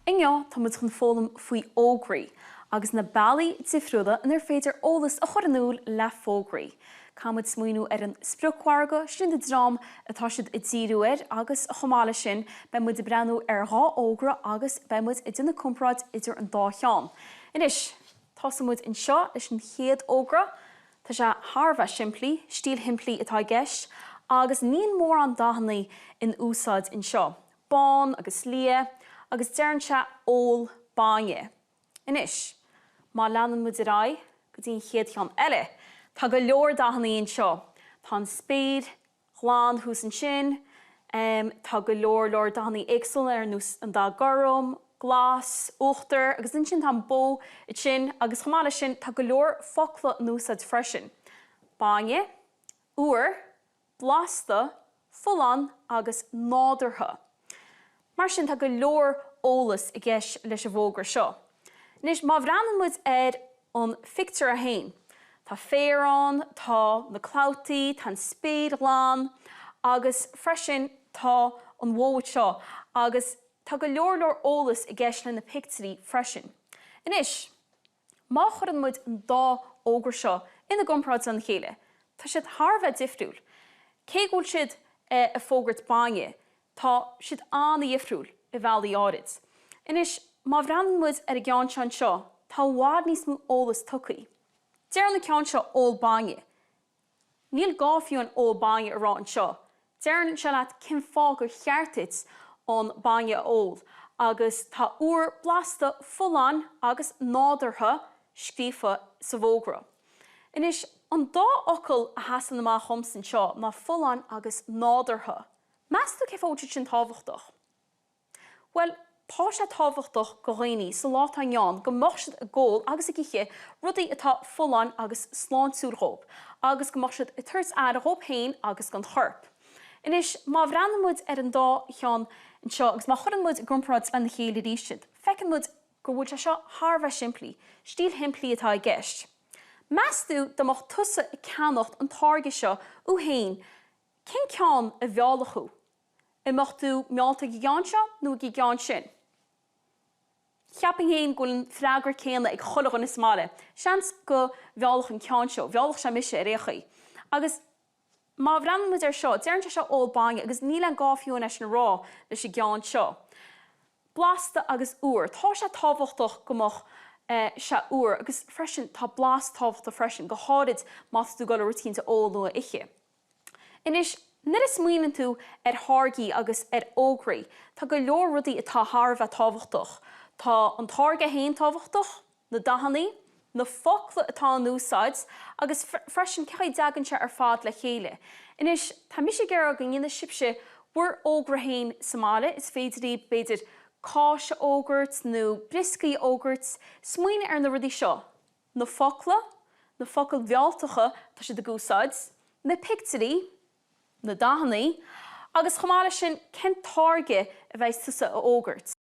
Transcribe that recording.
Inniu tá muid chun foghlaim faoi fhógraí agus na bealaí difriúla inar féidir eolas a chur in iúl le fógraí. Caithfidh muid smaoineamh ar an spriocmhargadh, sin an dream atá siad ag díriú air agus chomh maith leis sin beidh muid ag breathnú ar dhá fhógra agus beidh muid ag déanamh comparáid idir an dá cheann. Anois, tosóidh muid anseo leis an chéad fhógra. Tá sé thar a bheith simplí, stíl shimplí atá i gceist agus níl mórán dathanna in úsáid anseo. Bán agus liath agus deireann sé ól bainne. Anois, má leanann muid ar aghaidh go dtí an chéad cheann eile, tá go leor dathanna anseo. Tá an spéir ghlan thuas ansin, tá go leor leor dathanna éagsúla ar nós an dath gorm, glas, uachtar agus ansin tá an bó ansin agus chomh maith leis sin tá go leor focla in úsáid freisin. Bainne, úr, blasta, folláin agus nádúrtha. Mar sin, tá go leor eolas i gceist leis an bhfógra seo. Anois, má bhreathnaíonn muid ar an phictiúr é féin, tá féar ann, tá na clabhtaí, tá an spéir ghlan agus freisin tá an bhó anseo agus tá go leor leor eolas i gceist le na pictiúirí freisin. Anois. Má chuireann muid an dá fhógra seo ina gcomparáid lena chéile, tá siad thar a bheith difriúil. Cé go bhfuil siad ag fógairt bainne, tá siad an-dhifriúil i bhealaí áirid. Anois, má bhreathnaíonn muid ar an gceann seo anseo, tá i bhfad níos mó eolas tugtha. Deireann an ceann seo ól bainne. Níl gá fiú an ól bainne a rá anseo. Deireann sé leat cén fáth gur cheart duit an bainne a ól agus tá úr, blasta, folláin agus nádúrtha scríofa sa bhfógra. Anois, an dá fhocal a sheasann amach dhomsa anseo ná folláin agus nádúrtha. Meas tú cén fáth a bhfuil siad sin tábhachtach? Bhuel, tá sé tábhachtach go dhaoine sa lá atá inniu ann go mbeadh siad ag ól agus ag ithe rudaí atá folláin agus sláintiúil dhóibh agus go mbeadh siad ag tabhairt aire dhóibh féin agus don chorp. Anois, má bhreathnaíonn muid ar an dá cheann anseo agus má chuireann muid i gcomparáid lena chéile arís iad, feiceann muid go bhfuil sé seo thar a bheith simplí, stíl shimplí atá i gceist. Meas tú dá mbeadh tusa ag ceannacht an táirge seo thú féin, cén ceann a mheallfadh thú? An mbeadh tú meallta ag an gceann seo nó ag an gceann sin? Cheapfainn féin go bhfuil an freagra céanna ag chuile dhuine sa mbaile. Seans go mheallfadh an ceann seo, mheallfadh sé mise ar aon chaoi. Agus má bhreathnaíonn muid air seo, deireann sé seo ól bainne agus níl aon gá fiú é sin a rá leis an gceann seo. Blasta agus úr. Tá sé tábhachtach go mbeadh sé úr agus freisin tá blas tábhachtach freisin, go háirid má tá tú ag dul rud eicínt a ól nó a ithe. Anois, nuair a smaoineann tú ar tháirgí agus ar fhógraí, tá go leor rudaí atá thar a bheith tábhachtach. Tá an táirge féin tábhachtach, na dathannaí, na focla atá in úsáid agus freisin cé chaoi a dtagann sé ar fad le chéile. Anois, tá mise ag iarraidh go ndéanfaidh sibhse bhur fhógra féin sa mbaile, is féidir libh, b'fhéidir, cáis a fhógairt nó brioscaí a fhógairt. Smaoinigh ar na rudaí seo. na focla, na focail mhealltacha atá siad ag úsáid, na pictiúirí, na dathannaí, agus chomh maith leis sin, cén táirge a bheidhs tusa a fhógairt.